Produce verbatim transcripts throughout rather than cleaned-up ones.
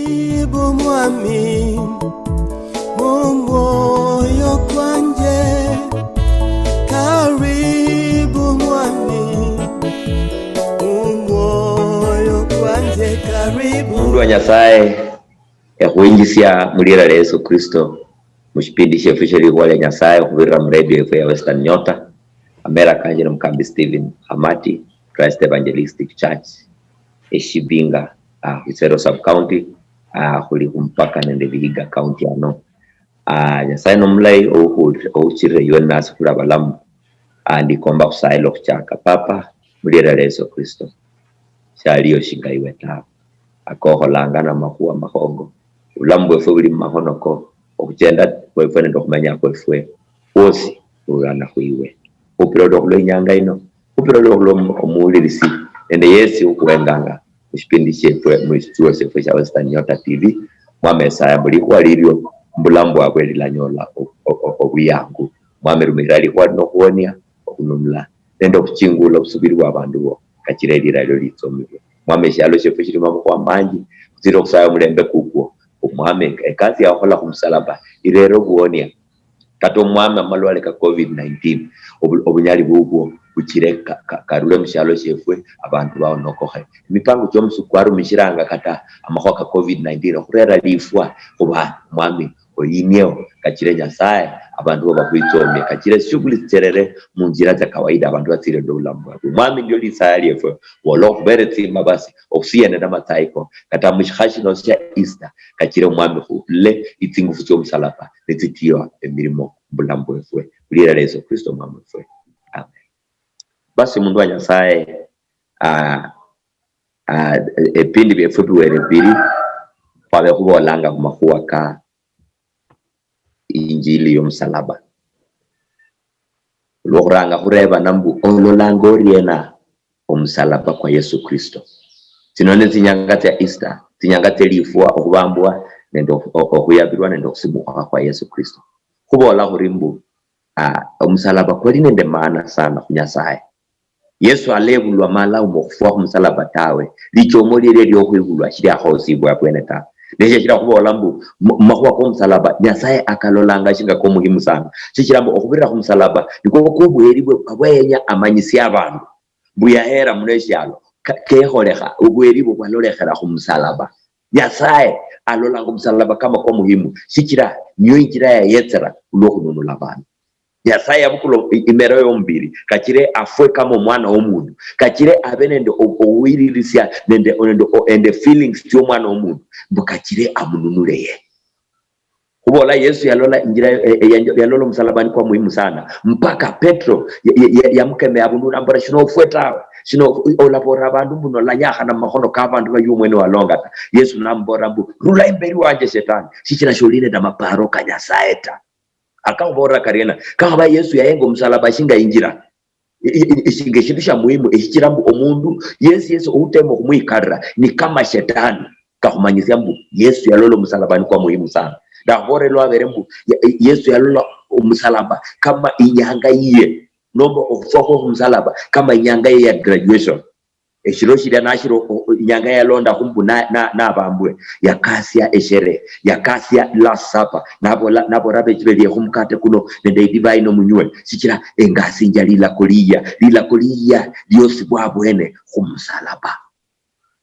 Karibu mwami, mumwoyo kwanje. Karibu mwami, mumwoyo kwanje. Karibu. Mundu wa Nyasaye, ekhwinjisia mulira lia Yesu Kristo mushipindi shiefu shia likhuwa lia Nyasaye okhubirira mu radio yefu ya Western Nyota. Amera kanje ni Mukambi Stephen Amati, Christ Evangelistic Church, Eshibinga, ah, Isero Sub County, ah, khuli khumupaka nende Vihiga County ano. Ah, Nyasaye nomulayi ouhu-, ouchirire iwe nasi khuli abalamu. Ah, ndikomba khusayila okhuchaka. Papa, mulira lia Yesu Kristo, shaliyo shinga iwe tawe. Akokholanga namakhuwa makhongo. Obulamu bwefwe buli mumakhono ko. Okhuchenda khwefwe nende okhumenya khwefwe khwosi khurulana khwiwe. Khupira olwo khulwa inyanga ino. Khupira olwo khulwa omu-, omuwulirisi nende yesi ukhuwenganga mushipindi shiefwe, mushituo shiefwe shia Western Nyota T V. Mwami Esaya, mbu likhuwa lilio mubulamu bwabwe lilanyola o-, o-, o-, obuyangu. Mwami, rumikhira likhuwa lino okhuwonia, okhununula, nende okhuchingula obusubiri bwa abandu bo, kachira elira lio litsomibwe. Mwami, eshialo shiefwe shilimo amakhuwa manji, khutsire okhusaya omulembe kukwo. Omwami, ekasi yakhukhola khumusalaba irere obuwonia. Kata omwami, amalwale ka covid nineteen, obu-, obunyali bubwo buchire ka-, ka-, karule mushialo shiefwe, abandu baonokokhe. Emipango chiomusuku kwarumishiranga kata amakhuwa ka covid nineteen okhurera lifwa khubandu. Mwami, oyinieho, kachire Nyasaye, abandu bo bakhwitsomie, kachire shughuli tsicherere munjira tsia kawaida, abandu batsire nende obulamu bwabwe. Mwami, ndio lisaya liefwe, wola okhubere tsimabasi, okhusiye nende amatsayi ko, kata mushikha shino shia Easter, kachire Omwami khurule itsingufu tsiomusalaba nitsitiwa emirimo mubulamu bwefwe. Khulira lia Yesu Kristo Omwami wefwe. Amen. Basi mundu wa Nyasaye, ah, ah, ebipindi biefwe biwere bibiri, khwabe khubolanga khumakhuwa ka injili yomusalaba. Olwokhuranga khurebana mbu, ololanga oriena omusalaba kwa Yesu Kristo? Tsino ne tsinyanga tsia Easter, tsinyanga tsie lifwa, okhubambwa nende okhu-, o-, okhuyabirwa nende okhusimukhwa khwa Yesu Kristo. Khubola khuri mbu, ah, omusalaba kwali nende maana sana khu Nyasaye. Yesu alebulwa malauma okhufwa khumusalaba tawe. Lichomo lielie liokhwibulwa shiliakhosibwa abwene ta. Nesho shila khubola mbu mu-, mumakhuwa komusalaba Nyasaye akalolanga shinga komuhimu sana. Shichila mbu okhubirira khumusalaba nikwo kobuheri bwe abwenya amanyisie abandu mbu yahera muno eshialo. Ka-, kekholekha, obuheri bwo bwalolekhela khumusalaba. Nyasaye alolanga omusalaba kama kwa muhimu, shichila niyo injila yayetsera khulwo khununula abandu. Nyasaye yabukula i-, imero yomubiri, kachire afwe kama omwana womundu, kachire abe nende o-, owililisia nende, nende o-, nende feelings tsiomwana womundu, mbu kachire amununule ye. Khubola Yesu yalola injira, e-, e-, yanjo-, yalola omusalaba ni kwa muhimu sana. Mpaka Petro ya-, ya-, ya-, yamukemea abundu nambora, "Shino ofwe tawe. Shino o-, olaborera abandu mbu nolanyakhana mumakhono ka abandu bayo omwene walonga ta." Yesu namubora mbu, "Rula imberi wanje Shetani, shichira sholi nende amaparo ka Nyasaye ta." Akakhubolera kariena? Kakhaba Yesu yayenga omusalaba shinga injira, i-, i-, i-, shinga eshindu shia muhimu, eshichira mbu omundu yesi yesi outema okhumwikarira ni kama Shetani, kakhumanyisia mbu Yesu yalola omusalaba ni kwa muhimu sana. Ndakhubolera lwabere mbu ya-, Yesu yalola omusalaba kama inyanga yiye, nomba okhufwa khwo khumusalaba kama inyanga yiye ya graduation. Eshiro shilia nashiro, o-, o-, inyanga yalondakhu mbu na-, na-, nabambwe, yakasia esherehe, yakasia Last Supper, nabola, nabola abechi belie khumukate kuno nende idivai nomunywe, shichira engasinja lilako liya, lilako liya liosi bwabwene khumusalaba.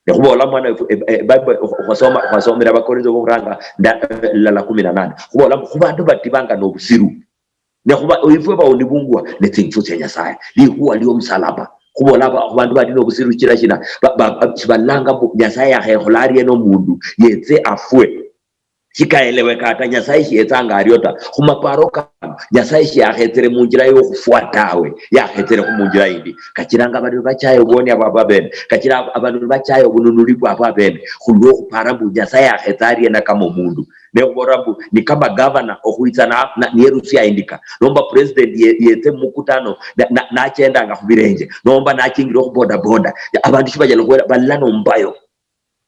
Nekhubola mwana wefu, e, e, Bible, khwasoma, khwasomera Abakorintho bokhuranga nda-, lala kumi na nane. Khubola mbu khubandu batibanga nobusiru. Nekhuba ifwe bawonibungwa netsingufu tsia Nyasaye, likhuwa liomusalaba. Khubola aba-, abandu bali nobusiru shichira shina, ba-, ba-, ba-, shibalanga mbu Nyasaye yakhekhola ariena omundu yetse afwe. Shikaeleweka ta, Nyasaye shiyetsanga ario ta. Khumaparo kano, Nyasaye shiyakhetsere munjira yokhufwa tawe, yakhetsere khumunjira yindi. Kachiranga abandu nibachaya obuonia bwabwe abene, kachira ab-, abandu nibachaya obununuli bwabwe abene, khulwokhupara mbu Nyasaye yakhetsa ariena kama omundu. Nekhubolera mbu ni kama gavana okhwitsa na, na, niyerusia indika, nomba president ye-, yetse mumukutano na, na, nachendanga khubirenje, nomba nachingire khu bodaboda. Abandu shibanyala khuwera, balala nombayo.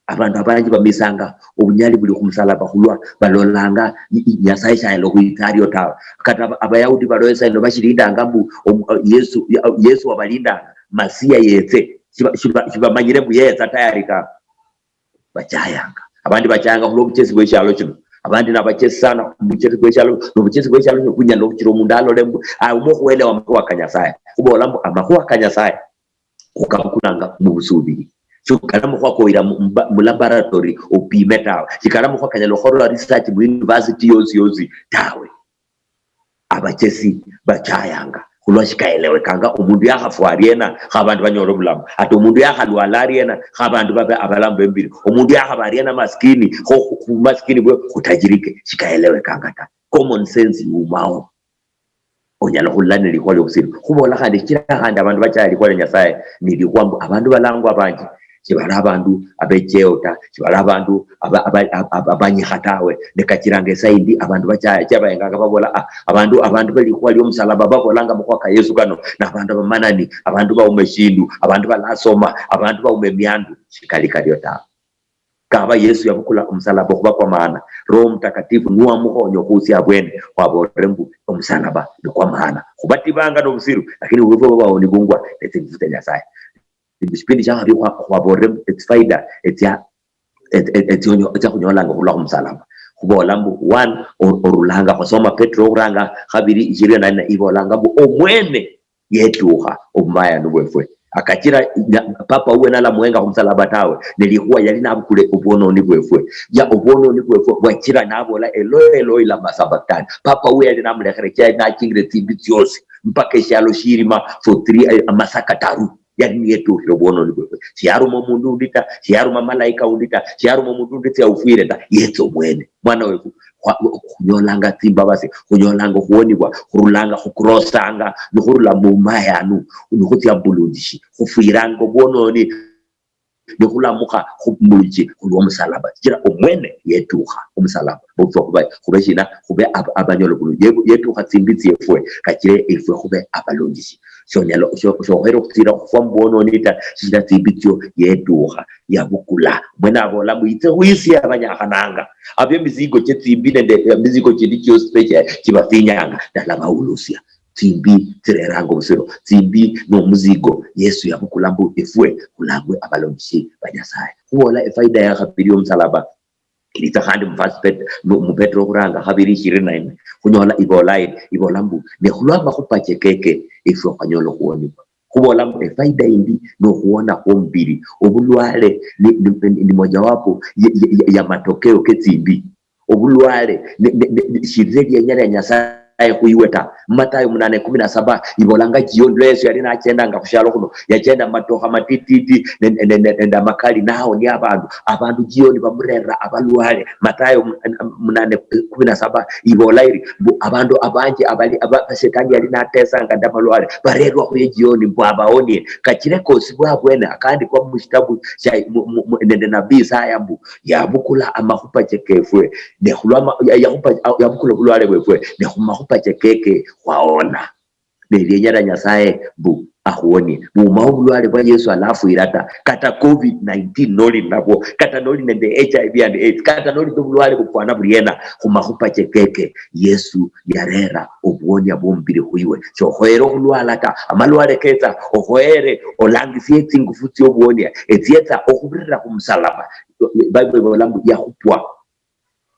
Abandu abanji bamisanga obunyali buli khumusalaba khulwa balolanga i-, i-, Nyasaye shayala okhwitsa ario tawe. Kata aba-, Abayahudi baloyo sayino bashilindanga mbu omu-, Yesu, Yesu wabalindanga, Masiya yetse. Shiba-, shiba-, shibamanyire mbu yetsa tayari tawe. bachayanga. Abandi bachayanga khulwa obuchesi bweshialo shino. Abandi nabachesi sana, obuchesi bweshialo, nobuchesi bweshialo shino bunyala okhuchira omundu alole mbu, ah, umwe okhuelewa amakhuwa ka Nyasaye. Khubola mbu amakhuwa ka Nyasaye khukabukulanga mubusubiri. Shikali amakhuwa koira mu, mu, mu laboratory opime tawe. Shikali amakhuwa kanyala okhukhorwa research mu university yosi yosi tawe. Abachesi bachayanga khulwa shikaelewekanga, omundu yakhafwa ariena kha abandu banyole obulamu, ata omundu yakhalwala ariena kha abandu babe abalamu bembiri, omundu yakhaba ariena maskini kho khu, khu maskini bwe khutajirike, shikaelewekanga ta. Common sense yumao. Onyala khulula ne likhuwa liobusiru. Khubola khandi, shichira khandi abandu bachaya likhuwa lia Nyasaye ni likhuwa mbu abandu balangwa abanji shibali abandu abecheo ta, shibali abandu aba, aba, aba, aba, abanyikha tawe. Ne kachiranga esaa yindi abandu bachaya, chiabayenganga babola, ah, abandu, abandu belikhuwa liomusalaba babolanga makhuwa ka Yesu kano, nabandu abamanani, abandu bauma eshindu, abandu balasoma, abandu bauma emiandu. Shikali kario tawe. Kaba Yesu yabukula omusalaba okhuba kwa maana, Roho Mutakatifu niwamukhonya okhusia abwene, khwabolere mbu omusalaba ni kwa maana. Khubatibanga nobusiru, lakini khwefwe babawonibungwa netsingufu tsia Nyasaye. Mushipindi shiakhabiri khwa-, khwabolere mbu etsifaida etsia, et-, et-, etsionyo-, etsia khunyolanga khurula khumusalaba. Khubola mbu, one, or-, orulanga, khwasoma Petro okhuranga khabiri ishirini na nne, ibolanga mbu omwene yetukha obumayanu bwefwe. Akachira nya-, papa uwe nalamuhenga khumusalaba tawe, ne likhuwa yali nabukule obwononi bwefwe. Ya obwononi bwefwe bwachira nabola, "Eloi, Eloi, lama sabachthani." Papa uwe yali namulekhere, yali nachingire tsimbi tsiosi mpaka eshialo shirima for three, eh, amasaka taru. Yali niyetukhire obwononi bwefwe. Shiyaruma omundu undi ta, shiyaruma malaika undi ta, shiyaruma omundu undi tsia ufwire ta, yetsa omwene. Mwana wefu, khwa-, khunyolanga tsimbabasi, khunyolanga okhuonibwa, khurulanga khukurosanga, nikhurula mumayanu, nikhutsia mbulunjishi, khufwiranga obwononi, nikhulamukha khumuluchi khulwomusalaba. Shichira omwene yetukha omusalaba, khube, khube shina, khube ab-, abanyola obulunji. Ye-, yetukha tsimbi tsiefwe, kachire efwe khube abalunjishi. Shonyala, sho-, shokhoyera okhutsira okhufwa mubwononi ta, shichira tsimbi tsio yetukha, yabukula. Mwene abola mbu, "Itse khwisi abanyakhananga, abe emizigo chie tsimbi nende emizigo chindi chiosi pe chia-, chibafinyanga, ndalabawulusia." Tsimbi tsireranga obusiro, tsimbi nomuzigo. Yesu yabukula mbu efwe khulangwe abalondishi ba Nyasaye. Khubola efaida ya khabiri yomusalaba, ilitsa khandi mu First Pet-, mu, mu Petro khuranga khabiri ishirini na nne, khunyola ibola iri, ibola mbu, "Ne khulwa makhupa che keke, efwe khwanyola okhuonibwa." Khubola mbu efaida indi nokhuona khwomubiri. Obulwale ni, ni, ni, ni mojawapo ya, ya, ya, ya matokeo ketsimbi. Obulwale ni, ni, ni, ni, shirire lienya lia Nyasaye khuiwe ta. Matayo munane kumi na saba ibolanga jioni, lwa Yesu yali nachendanga khushalo khuno, yachenda matokha matititi ne-, ne-, ne-, ne-, nende amakali, nahonia abandu. Abandu jioni bamurerera abalwale. Matayo mu-, munane kumi na saba ibola iri mbu abandu abanji abali, aba, Shetani yali natesanga nende amalwale, barerwa khuye jioni mbu abaonie. Kachire kosibwa abwene, akaandikwa mushitabu shia, mu, mu, mu, nende nabii Isaya mbu, "Yabukula amakhupa che kefwe, ne khulwa ma-, ya-, yakhupa-, yabukula obulwale bwefwe, ne khumakhupa che keke khwaona." Ne lienya lia Nyasaye mbu akhuonie. Mumao obulwale bwa Yesu alafwira ta. Kata covid nineteen noli nabwo, kata noli nende H I V and AIDS, kata noli nende obulwale bufwana buriena, khumakhupa che keke, Yesu yarera obuonia bwomubiri khwiwe. Shokhoyere okhulwala ta. Amalwale ketsa, okhoyere olangisie tsingufu tsiobuonia, etsietsa okhubirira khumusalaba. Bible ibola mbu yakhupwa.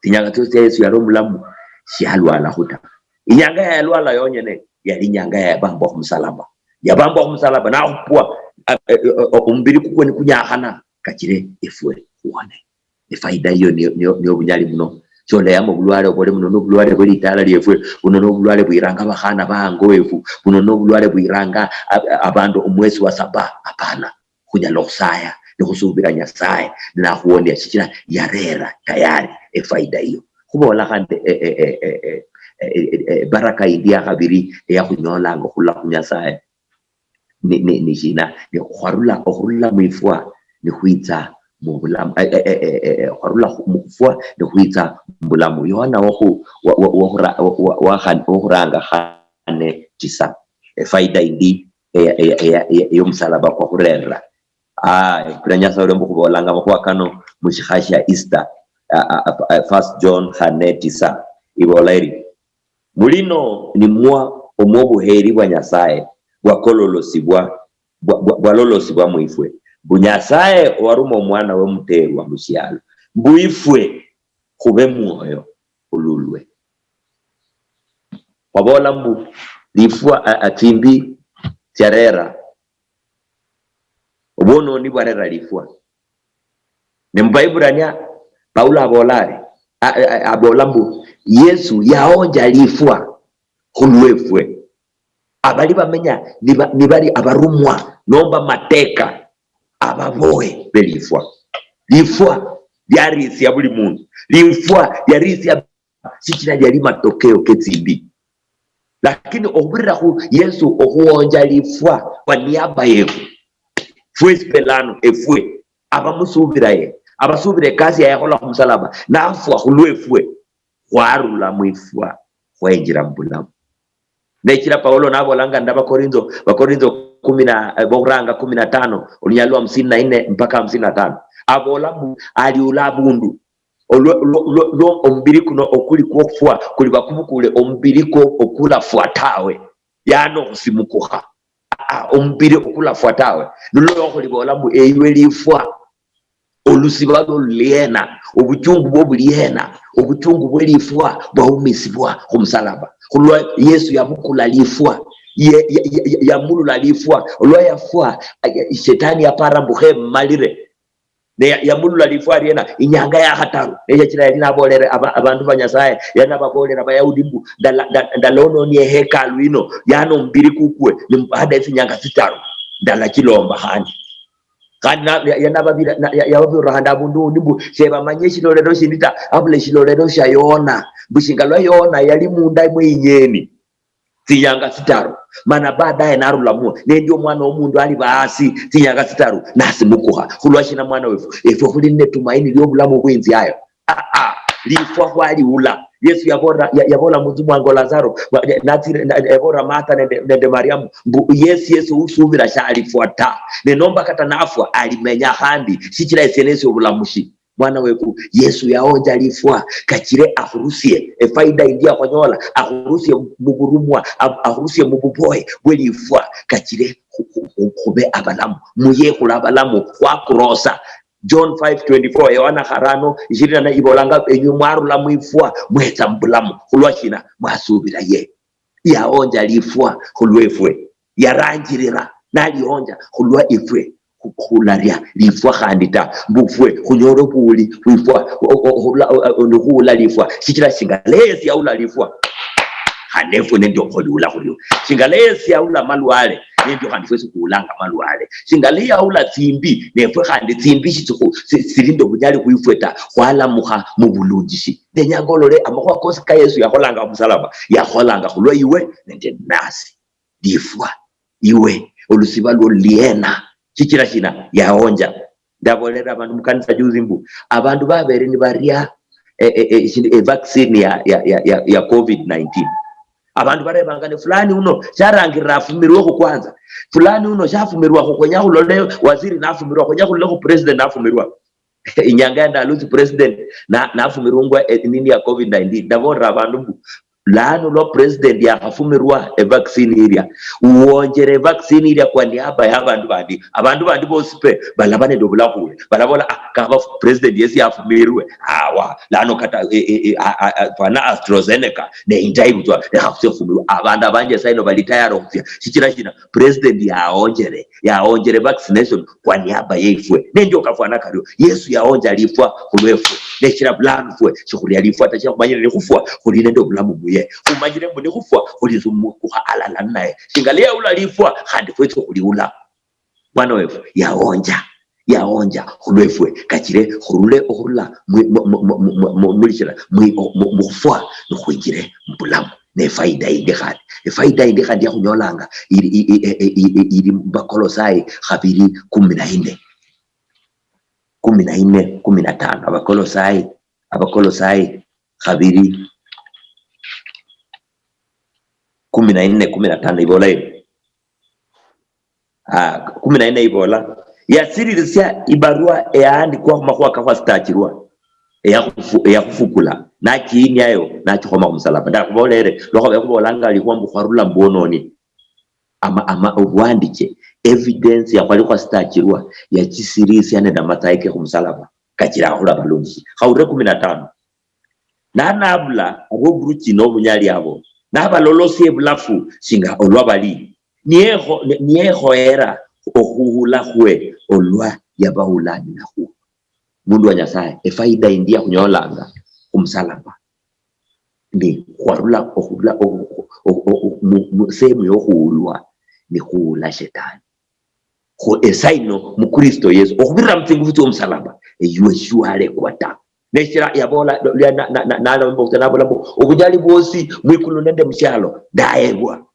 Tsinyanga tsiosi tsia Yesu yali omulamu, shialwalakhu ta. Inyanga yayalwala yonyene, yali inyanga yayabambwa khumusalaba. Yabambwa khumusalaba, nakhupwa, a-, e-, e-, omubiri kukwe nikunyakhana, kachire efwe khuwone. Efaida hiyo niyo, niyo, niyo obunyali buno. Sholeyama obulwale obole, buno nobulwale bwelitala liefwe, buno nobulwale bwiranga abakhana bahango wefu, buno nobulwale bwiranga a-, a-, abandu omwesi wa saba. Hapana. Khunyala okhusaya nikhusubira Nyasaye, ninakhuonia, shichira yarera tayari efaida iyo. Khubola khandi, e, e, baraka yindi yakhabiri eyakhunyolanga okhurula khu Nyasaye ni, ni, ni shina? Ni khwarula, okhurula mwifwa nikhwitsa mubulamu, e, e, e, e, e, khwarula khu-, mukhufwa nikhwitsa mubulamu. Yohana wokhu-, wa, wa, wokhura-, wa, wa, wakhan-, wokhuranga khane tisa. Efaida yindi eya, eya, eya, eya, eyomusalaba kwakhurerera. Ah, epula Nyasaye orio mbu khubolanga amakhuwa kano mushikha shia Easter. Ah, ah, ah, ah, First John khane tisa ibola iri, "Mulino nimwo omwo obuheri bwa Nyasaye bwakololosibwa, bwa, bwa, bwalolosibwa mwifwe, Mbu Nyasaye owaruma omwana we muteerwa mushialo, mbu ifwe khube mwoyo khululwe. Khwaboola mbu lifwa, a, a, tsimbi tsiarera, obwononi bwarera lifwa. Ne mu Baiburania, Paulo aboola ari, a, a, a, aboola mbu Yesu yaonja lifwa khulwefwe. Abali bamenya niba-, nibali abarumwa nomba mateka, ababoe belifwa. Lifwa liarisia buli mundu. Lifwa liarisia sichila liali matokeo ketsimbi. Lakini okhubirira khu Yesu okhuonja lifwa kwa niaba yefu, fwesi pelano efwe abamusubiraye, abasubira ekasi yayakhola khumusalaba, nafwa khulwefwe, khwarula mwifwa, khwenjira mubulamu. Nechira Paulo nabolanga nende Abakorintho, Bakorintho kumi na, eh, bokhuranga kumi na tano, olunyalo lwa hamsini na nne mpaka hamsini na tano, abola mbu aliula abundu, olwo, olwo, olwo, olwo omubiri kuno okuli kwokhufwa kuliba kubukule omubiri kwo okulafwa tawe, yaani okhusimukukha. Aa, omubiri okulafwa tawe. Nilwo lwokhulibola mbu eywe lifwa, olusiba lwo luliena, obuchungu bwo buliena, obuchungu bwe lifwa bwaumisibwa khumusalaba. Khulwa Yesu yabukula lifwa, ye-, ya-, ya-, ya-, yamulula lifwa. Olwa yafwa, a-, ya-, shetani yapara mbu khemalire. Ne ya-, yamulula lifwa liena inyanga ya khataru. Ne yachira yali nabolere aba-, abandu ba Nyasaye, yali nababolera Abayahudi mbu, "Ndala-, nda-, ndalononia ehekalu yino, yani omubiri kukwe, ni baada ya tsinyanga tsitaru, ndalachilomba khandi." Khandi na-, ya-, ya-, nababira-, na-, ya-, yababirira khandi abundu undi mbu, "Shebamanye eshilolero shindi ta, abula eshilolero sha Yona, mbu shinga lwa Yona yali munda mwe inyeni tsinyanga tsitaru, mana baadaye narulamwo, nendi omwana womundu aliba hasi tsinyanga tsitaru, nasimukukha." Khulwashina, mwana wefu, efwe khuli nende tumaini liobulamu bwinziayo? Aa, lifwa khwaliula. Yesu yabola, ya-, yabola munzu mwango Lazaro, wa-, natsire, na-, yabola Martha nende, nende Mariamu, mbu Yesu, Yesu usubira shalifwa ta. Ne nomba kata nafwa, alimenya khandi, shichira esie nesie obulamushi. Mwana weku, Yesu yaonja lifwa, kachire akhurusie efaida indi yakhwanyola, akhurusie muburumwa, a-, akhurusie mububoye bwe lifwa, kachire khu-, khu-, khu-, khube abalamu, muye khuli abalamu, khwakurosa. John five twenty-four, Yohana kharano ishirini na nne ibolanga, "Enywe mwarula mwifwa, mwetsa mubulamu." Khulwashina? Mwasubira ye. Yaonja lifwa khulwefwe. Yaranjirira nalionja khulwa ifwe. Khu-, khularia lifwa khandi ta. Mbufwe khunyole obuuli khwifwa, o-, o-, okhula-, o-, o-, nikhuula lifwa. Shichira shingala Yesu yaula lifwa, khandi efwe nendio kholiula khurio. Shingala Yesu yaula malwale, nendio khandi fwesi khuulanga malwale. Shingala yaula tsimbi, nefwe khandi tsimbi shitsikhu-, si-, sili nende obunyali khwifwe ta. Khwalamukha mubulunjishi. Nenyanga olole amakhuwa kosi ka Yesu yakholanga khumusalaba, yakholanga khulwa iwe nende nasi. Lifwa, iwe, olusiba lwo luliena? Shichira shina? Yaonja. Ndabolera abandu mukanisa juzi mbu, abandu babere nibaria, eh, eh, eh, shindu, eh, vaccine ya, ya, ya, ya, ya covid nineteen. Abandu barebanga ne fulani uno sharangirira afumirwekho kwanza. Fulani uno shafumirwakho, khwenya khulole waziri nafumirwa, khwenya khulole khu president nafumirwa. Inyanga ya Ndalusi president na, nafumirungwa, eh, nini ya covid nineteen. Ndabolera abandu mbu, lano lwa president yakhafumirwa evaccine iria, uwonjere evaccine iria kwa niaba ya abandu bandi. Abandu bandi bosi pe balaba nende obulakhule. Balabola, "Ah, kaba president yesi yafumirwe." Awa, lano kata, eh, eh, eh, a, a, a, fana AstraZeneca, ne indayi butswa, lekha khutsia khufumirwa. Abandu abanje saino bali tayari okhutsia. Shichira shina? President yaonjere, yaonjere vaccination kwa niaba yeifwe. Nendio kafwana kario. Yesu yaonja lifwa khulwefwe. Neshira bulano fwe, shikhulia lifwa ta, shikhumanyire nikhufwa, khuli nende obulamu muye. Khumanyire mbu nikhufwa, khuli sumukukha alala ninaye. Shingala yaula lifwa, khandi fwesi khuliula. Mwana wefu, yaonja, yaonja khulwefwe, kachire khurule okhurula mu-, mu-, mulishira, mu-, mu-, mu-, mukhufwa, nikhwinjire mubulamu. Ne faida yindi khandi, efaida yindi khandi yakhunyolanga ili, i-, i-, i-, i-, i-, ili Mubakolosai khabiri kumi na nne, kumi na nne, kumi na tano. Abakolosai, Abakolosai khabiri kumi na nne, kumi na tano ibola iri, ah, kumi na nne ibola, "Yasirisia ibarua eyaandikwa khumakhuwa kakhwasitachirwa, eyakhufu-, eyakhufukula, nachiiniayo, nachikhoma khumusalaba." Ndakhubolere, lwakhuba ekhubolanga likhuwa mbu khwarula mubwononi. Ama-, ama-, obwandiche, evidence yakhwali khwasitachirwa yachisirisia nende amatsayi ke khumusalaba, kachira akhula abalunji. Khaulire kumi na tano. Nanabula aboburuchi nobunyali abo, nabalolosia ebulafu shinga olwa bali, niyekho-, ni-, niyekhoyera okhuhula khwe olwa yabahulaninakhu. Mundu wa Nyasaye, efaida indi yakhunyolanga khumusalaba ni khwarula okhurula okhu-, okhu-, okhu-, mu-, mu-, sehemu yokhuulwa ni khuula shetani. Kho esaino mu Kristo Yesu, okhubirira mu tsingufu tsiomusalaba, eyuwe shiwalekwa ta. Neshira yabola, lya-, na-, na-, na-, nalomba okhuta nabola mbu, "Obunyali bwosi mwikulu nende mushialo ndaebwa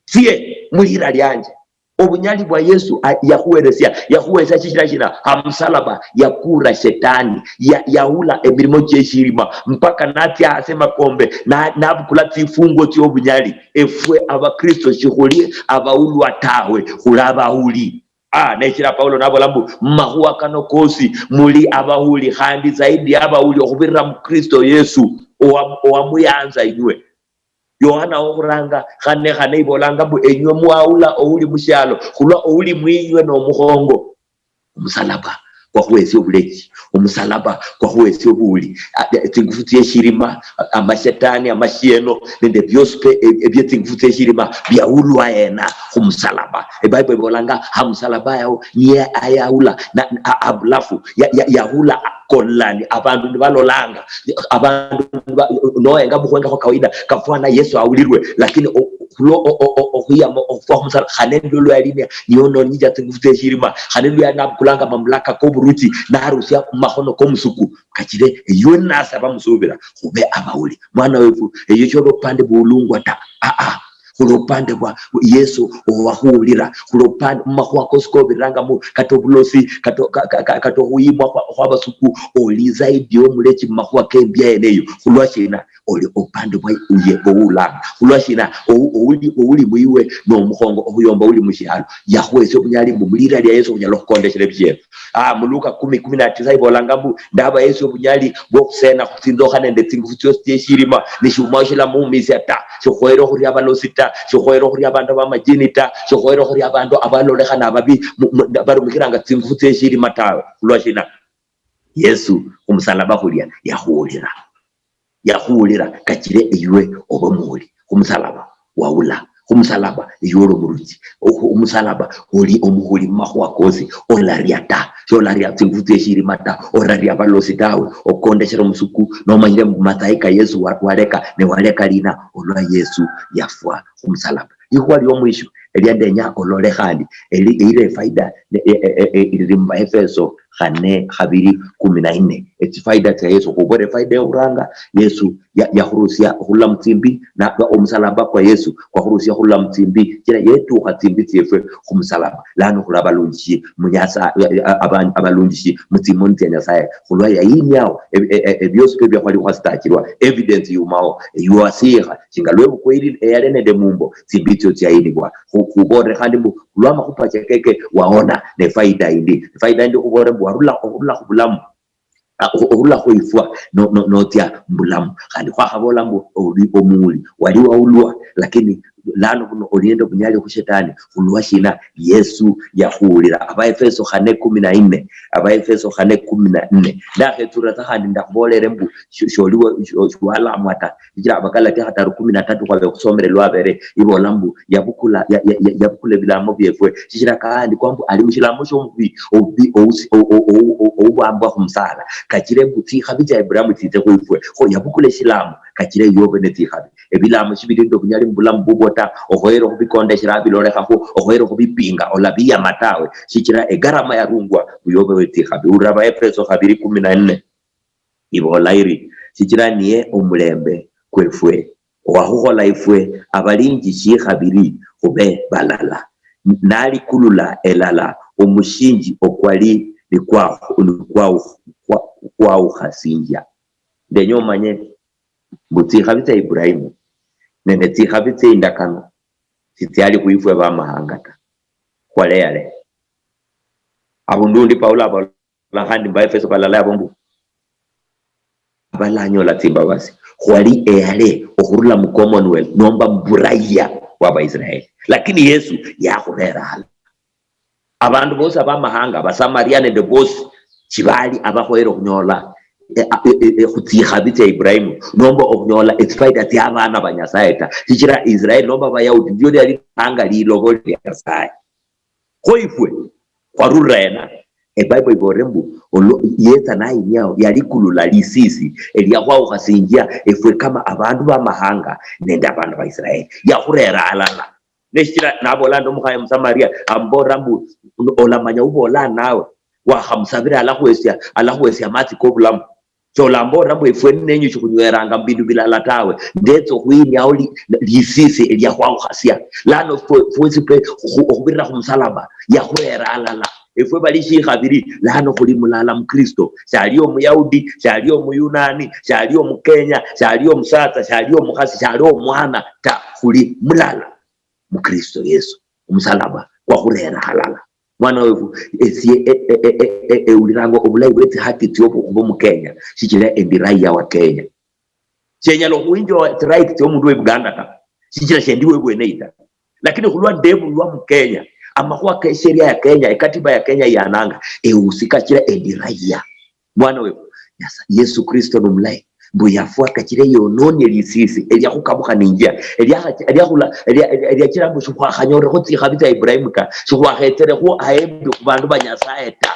sie mulira lianje." Obunyali bwa Yesu a-, yakhuweresia, yakhuweresia shichira shina? Hamusalaba yakura shetani, ya-, yaula emirimo chieshirima, mpaka natsia hasi emakombe, na-, nabukula tsifungo tsiobunyali. Efwe abakristo shikhuli abaulwa tawe, khuli abauli. Ah, neshira Paulo nabola mbu, "Mumakhuwa kano kosi muli abauli, khandi zaidi ya abauli, okhubirira mu Kristo Yesu, owa-, owamuyanza inywe." Yohana wokhuranga khane khane ibolanga mbu, "Enywe mwaula ouli mushialo, khulwa ouli mwinywe nomukhongo." Omusalaba kwakhuhesia obulechi, omusalaba kwakhuhesia obuuli, a-, a-, tsingufu tsieshirima, a-, amashetani, amashieno, nende biosi pe, e-, ebye tsingufu tsieshirima biaulwa yena khumusalaba. Ebible ibolanga, "Hamusalaba yao niye ayaula, na, na, a-, abulafu, ya-, ya-, yaula kolani, abandu nibalolanga, abandu niba-, noenga mukhwenga khwa kawaida, kafwana Yesu aulirwe, lakini o-, khulwo o-, o-, o-, okhwiyama okhufwa khumusalaba, khane nilwo lwali ni-, niyononyinja tsingufu tsieshirima, khane nilwo yali nabukulanga mamlaka koburuchi, narusia mumakhono komusuku." Kachire eyuwe nasi abamusubira, khube abauli. Mwana wefu, eyo shoba obupande buulungwa ta. Aa, khuli obupande bwa Yesu owakhulira, khuli obupande mumakhuwa kosi kobirirangamo, kata obulosi, kata, ka-, ka-, ka-, kata okhuyimwa khwa-, khwabasuku, oli zaidi omulechi mumakhuwa kembia yeneyo. Khulwa shina? Oli obupande bwa uye oulanga. Khulwa shina? Ou-, ouli, ouli mwiwe nomukhongo okhuyomba uli mushialo. Yakhuhesia obunyali mbu mulira lia Yesu khunyala okhukondeshera ebishieno. Ah, mu Luka kumi, kumi na tisa ibolanga mbu, "Ndabahesia obunyali bwokhusena khutsindokha nende tsingufu tsiosi tsieshirima, nishumao shilamumisia ta. Shikhoyere okhuria abalosi ta, shikhoyere okhuria abandu abamajini ta, shikhoyere okhuria abandu abalolekhana ababi, mu-, mu-, barumikhiranga tsingufu tsieshirima tawe." Khulwa shina? Yesu khumusalaba khulia yakhuulira. Yakhuulira kachire eywe obe muhuli. Khumusalaba waula. Khumusalaba eywe oli omuruchi. Khu-, khumusalaba oli omuhuli mumakhuwa kosi. Olaria ta. Sholaria tsingufu tsieshirima ta. Oraria abalosi tawe. Okondeshera omusuku. Nomanyire mbu matsayi ka Yesu wa-, waleka. Ne waleka lina? Olwa Yesu yafwa khumusalaba. Likhuwa liomwisho elia ndenya olole khandi, eli-, elira efaida ne-, e-, e-, e-, e-, liri mu Baefeso khane khabiri kumi na nne. Etsifaida tsia Yesu, khubona efaida yokhuranga, Yesu ya-, yakhurusia okhurula mutsimbi, na omusalaba kwa Yesu kwakhurusia okhurula mutsimbi, chira yetukha tsimbi tsiefwe khumusalaba. Lano khuli abalunjishi mu Nyasaye, a-, a-, aba-, abalunjishi mutsimoni tsia Nyasaye, khulwa yayiniao e-, e-, e-, ebiosi pia khwali khwasitachirwa, evidence yumao, yuasikha, shinga lwebukwa eyale nende mumbo, tsimbi tsio tsiayinibwa. Khu-, khubolere khandi mbu, khulwamakhupa keke waona, ne faida indi. Faida indi khubolere mbu warula, orula khubulamu, a, o-, orula khwifwa, no-, no-, notsia mbulamu. Khandi khwakhabola mbu oli omuuli, wali waulwa, lakini lano buno oli nende obunyali khushetani. Khulwa shina? Yesu yakhuulira. Abaefeso khane kumi na nne, Abaefeso khane kumi na nne. Ndakhetsura tsa khandi ndakhubolere mbu, sho-, sholi wa-, sho-, shiwalamwa ta. Shichira Abagalatia khataru kumi na tatu khwabe khusomere lwabere, ibola mbu yabukula, ya-, ya-, ya-, yabukula ebilamo biefwe. Shichira kaandikwa mbu ali mushilamo shiomubi, obubi, ousi-, o-, o-, o-, o-, oubambwa khumusala. Kachire mbu tsikhabi tsia Ibrahimu tsitse khwifwe. Kho yabukula eshilamo, kachire yobe netsikhabi. Ebilamo shibili nende obunyali mubulamu bubwo ta. Okhoyere okhubikondeshera abilolekhakho, okhoyere okhubipinga, olabiyama tawe. Shichira egarama yarungwa, mbu yobe wetsikhabi. Urira Abaefeso khabiri kumi na nne. Ibola iri, shichira niye omulembe kwefwe, owakhukhola ifwe abalinjishi khabiri khube balala, nalikulula elala omushinji okwali nikwa-, nikwa-, kwa-, kwawukhasinjia. Ndenya omanye mbu tsikhabi tsia Ibrahimu nende tsikhabi tsie indakano tsitsiali khwifwe bamahanga ta. Khwaleyale. Abundu undi Paulo abola khandi mba Efeso balala yabo mbu, abalanyola tsimbabasi, khwali eyale okhurula mu Commonwealth nomba mu buraya bwa Baisraeli, lakini Yesu yakhubera hala. Abandu bosi abamahanga, Abasamaria nende bosi, shibali abakhoyere okhunyola, eh, eh, eh, eh, khutsikhabi tsia Ibrahimu, nomba okhunyola etsifaida tsia abana ba Nyasaye ta, shichira Israeli nomba Abayahudi ndio liali lihanga lilobo lia Nyasaye. Kho ifwe khwarula ena? Ebible ibolere mbu, olwo yetsa nayiniao, yalikulula lisisi elia khwawukhasinjia efwe kama abandu bamahanga nende abandu ba Israeli, yakhurera halala. Neshichira nabola ndi omukhaye Musamaria, amubolera mbu, olamanya ubola nawe, wakhamusabira alakhwesia, alakhwesia amatsi kobulamu. Sholambolera mbu efwe ninenyu shikhunywelanga mubindu bilala tawe. Ndetsa okhwiniao li-, lisisi elia khwawukhasia. Lano fwe-, fwesi pe khu-, okhubirira khumusalaba, yakhurera alala. Efwe bali shikhabiri, lano khuli mulala muKristo. Shali Omuyahudi, shali Omuyunani, shali Omukenya, shali omusatsa, shali omukhasi, shali omwana ta, khuli mulala muKristo Yesu. Omusalaba kwakhurera halala. Mwana wefu, esie e- e- e- e- e- ewuliranga obulayi bwe tsihaki tsiobo khuba Omukenya, shichira endi raia wa Kenya. Shenyala okhuenjoy tsirights tsiomundu we Buganda ta, shichira shendi webweneyi ta. Lakini khulwa ndebulwa Mukenya, amakhuwa ke sheria ya Kenya, ekatiba ya Kenya yananga, eusi kachira endi raia. Mwana wefu, Nyasaye, Yesu Kristo nomulayi, mbu yafwa kachire yononie lisisi, eliakhukabukha ninjia, eliakha-, eliakhula-, elia-, elia-, eliachira mbu shikhwakhanyolerekho tsikhabi tsia Ibrahimu ta, shikhwakhetserekhwo aembi khubandu ba Nyasaye ta.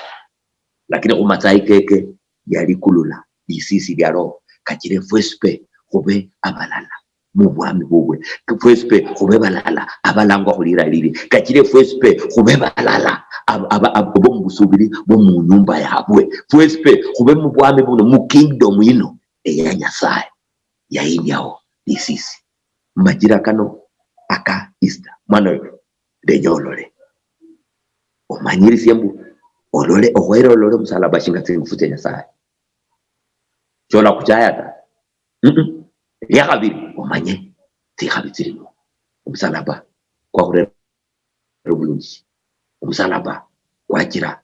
Lakini khumatsayi keke, yalikulula lisisi lia Roho, kachire fwesi pe khube abalala mubwami bubwe. Fwesi pe khube balala abalangwa khulira lili. Kachire fwesi pe khube balala ab- aba- ab- bo mubusubiri bo munyumba yabwe. Fwesi pe khube mubwami buno, mu kingdom yino eya Nyasaye yayiniao lisisi. Mumachira kano aka Easter, mwana wewe, ndenya olole. Omanyirisie mbu olole, okhwere olole omusalaba shinga tsingufu tsia Nyasaye. Shola kuchaya ta. Mm-mm. Elia khabiri, omanye tsikhabi tsilimo. Omusalaba kwakhurera obulunji. Omusalaba kwachira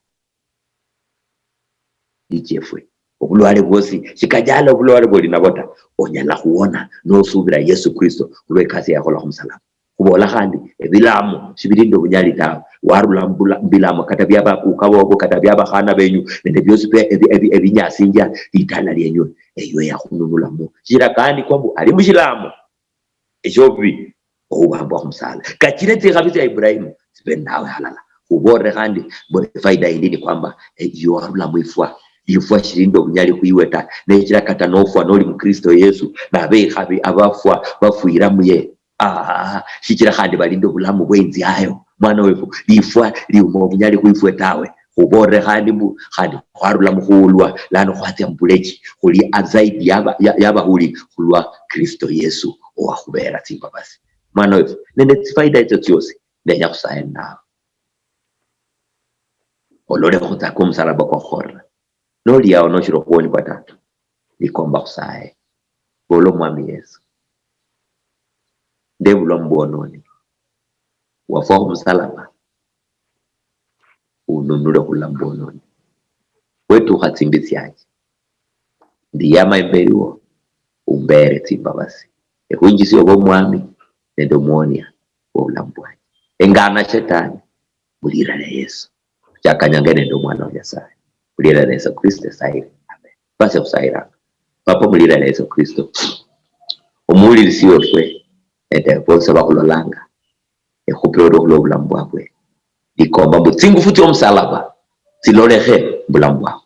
lichefwe. Obulwale bwosi, shikajala obulwale bwoli nabo ta, onyala khuwona nosubira Yesu Kristo khulwekasi yakhola khumusalaba. Khubola khandi, ebilamo shibilinda obunyali tawe. Warula mubula-, mubilamo, kata bia bakuka bobo, kata bia bakhana benyu, nende biosi pe ebi- ebi- ebinyasinjia litala lienyu, eyo yakhununulamo. Shichira kaandikwa mbu, ali mushilamo eshobubi, oubambwa khumusala. Kachire tsikhabi tsia Ibrahimu tsibe nawe halala. Khubolere khandi mbu efaida yindi ni kwamba, eh, iyo warula mwifwa. Lifwa shilinda obunyali khwiwe ta. Nechira kata nofwa noli muKristo Yesu, nabekhabi abafwa bafwira muye. Ah, shichira khandi balinda obulamu bweinziayo. Mwana wefu, lifwa liuma obunyali khwifwe tawe. Khubolere khandi mbu, khandi khwarula mukhuulwa, lano khwatsia mubulechi, khuli azaidi yaba-, ya- yabahuli khulwa Kristo Yesu, owakhubera tsimbabasi. Mwana wefu, nende tsifaida etso tsiosi, ndenya khusaye nawe. Olole khutsaka omusalaba kwa khukholera. Noli awo noshiri okhuwonibwa ta, likomba khusaye. Bola, Omwami Yesu, ndebulwa mubwononi. Wafwa khumusalaba, ununule khurula mubwononi. Wetukha tsimbi tsianje. Ndiyama imberi wo, umbere tsimbabasi. Ekhwinjisia obe Omwami nende Omuonia wobulamu bwanje. Engana Shetani, mulira lia Yesu. Chakanyanga nende Omwana wa Nyasaye. Mulira lia Yesu Kristo esayire. Amen. Basi ekhusayiranga. Papa, mulira lia Yesu Kristo, omuwulirisi wefwe nende bonse bakhulolanga, ekhupe olwo khulwa obulamu bwabwe. Ndikomba mbu tsingufu tsiomusalaba tsilolekhe mubulamu bwabwe.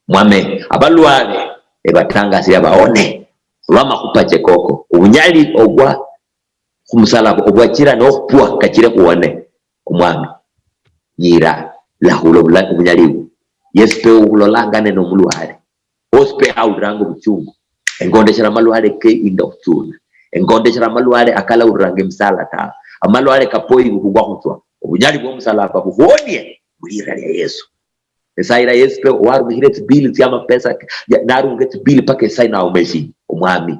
Mwame, abalwale ebatangasire baone olwa amakhupa che koko, obunyali obwa khumusalaba obwachira nokhupwa kachire khuwone. Omwami, yira, lahula obula-, obunyali bwo. Yesu pe ukhulolanga nende omulwale. Bosi pe awuliranga obuchungu. Engondeshera amalwale ke inda okhuchuna. Engondeshera amalwale akalawuliranga emisala tawe. Amalwale kapoyi bukhungwa khutswa. Obunyali bwomusalaba bukhuonie mulira lia Yesu. Esayira Yesu pe owarumikhire tsibili tsiamapesa, ya- narunga tsibili paka esayi nauma eshindu. Omwami,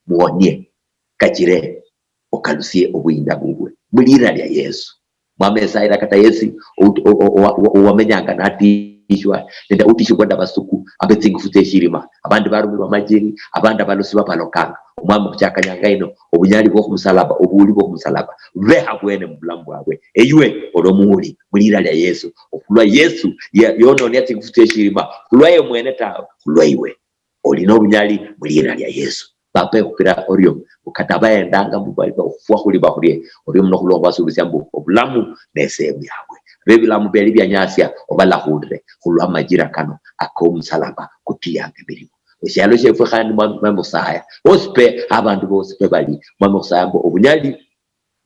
muonie, kachire okalusie obuyinda bubwe mulira lia Yesu. Mwami, esayira kata yesi o- o- o- owa- owa- owamenyanga nati khutishwa nende khutishibwa nabasuku abetsingufu tsieshirima, abandi barumirwa amajeri, abandi abalosi babalokanga. Omwami, khuchaka nyanga ino, obunyali bwokhumusalaba, obuuli bwokhumusalaba, be habwene mubulamu bwabwe. Eywe oli omuuli mulira lia Yesu, okhulwa Yesu ya- yononia tsingufu tsieshirima, khulwa ye mwene tawe, khulwa iwe. Oli nobunyali mulira lia Yesu. Papa, ekhupira orio, kata baendanga mbu bali bafwa khuli bakhurie, orio muno khulwa khubasuubisia mbu obulamu nesehemu yabwe. Bebilamu beli bianyasia, obalakhulire khulwa amajira kano akomusalaba kutiyanga emirimo. Eshialo shiefwe khandi, Mwami, Mwami Musaya, bosi pe, abandu bosi pe bali, Mwami Musaya, mbu obunyali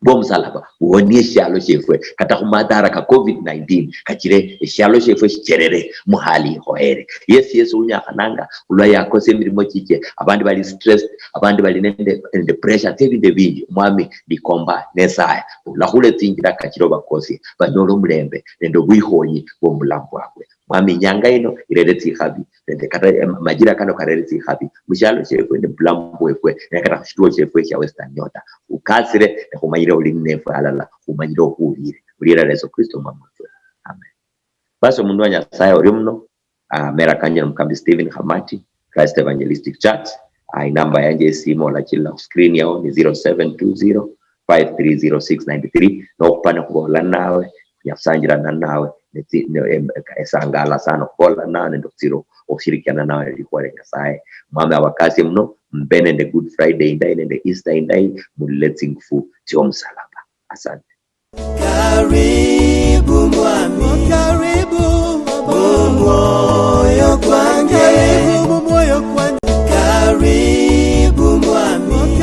bwomusalaba buwonie eshialo shiefwe, kata khumadhara ka covid nineteen kachire eshialo shiefwe shicherere muhali ikhoyere. Yesi yesi unyakhananga khulwa yakosa emirimo chiche, abandi bali stressed, abandi bali nende, nende pressure, tse ebindu ebingi. Omwami, ndikomba Nyasaye olakhule tsinjira kachire obakosie, banyole omulembe nende obwikhonyi bwomubulamu bwabwe. Mwami, inyanga ino irere tsikhabi, nende kata em- majira kano karere tsikhabi mushialo shiefwe nende bulamu bwefwe, nende kata khushituo shiefwe shia Western Nyota. Ukasire, nekhumanyire oli ninefwe halala, khumanyire okhuwulire. Mulira lia Yesu Kristo Mwami wefwe. Amen. Basi omundu wa Nyasaye orio muno, ah, mera kanje nomukambi Stephen Khamati, Christ Evangelistic Church. Ah, inamba yanje yesimu olachilila khu screen yao ni zero seven two zero five three zero six nine three. Nokhupana khubola nawe, nyasanjirana nawe, netsi- ne- em- esangala sana okhubola nawe nende okhutsira okhushirikiana nawe likhuwa lia Nyasaye. Mwami abakasie muno, mbe nende Good Friday indayi nende Easter indayi, mulile tsingufu tsiomusalaba. Asante. Karibu mwami.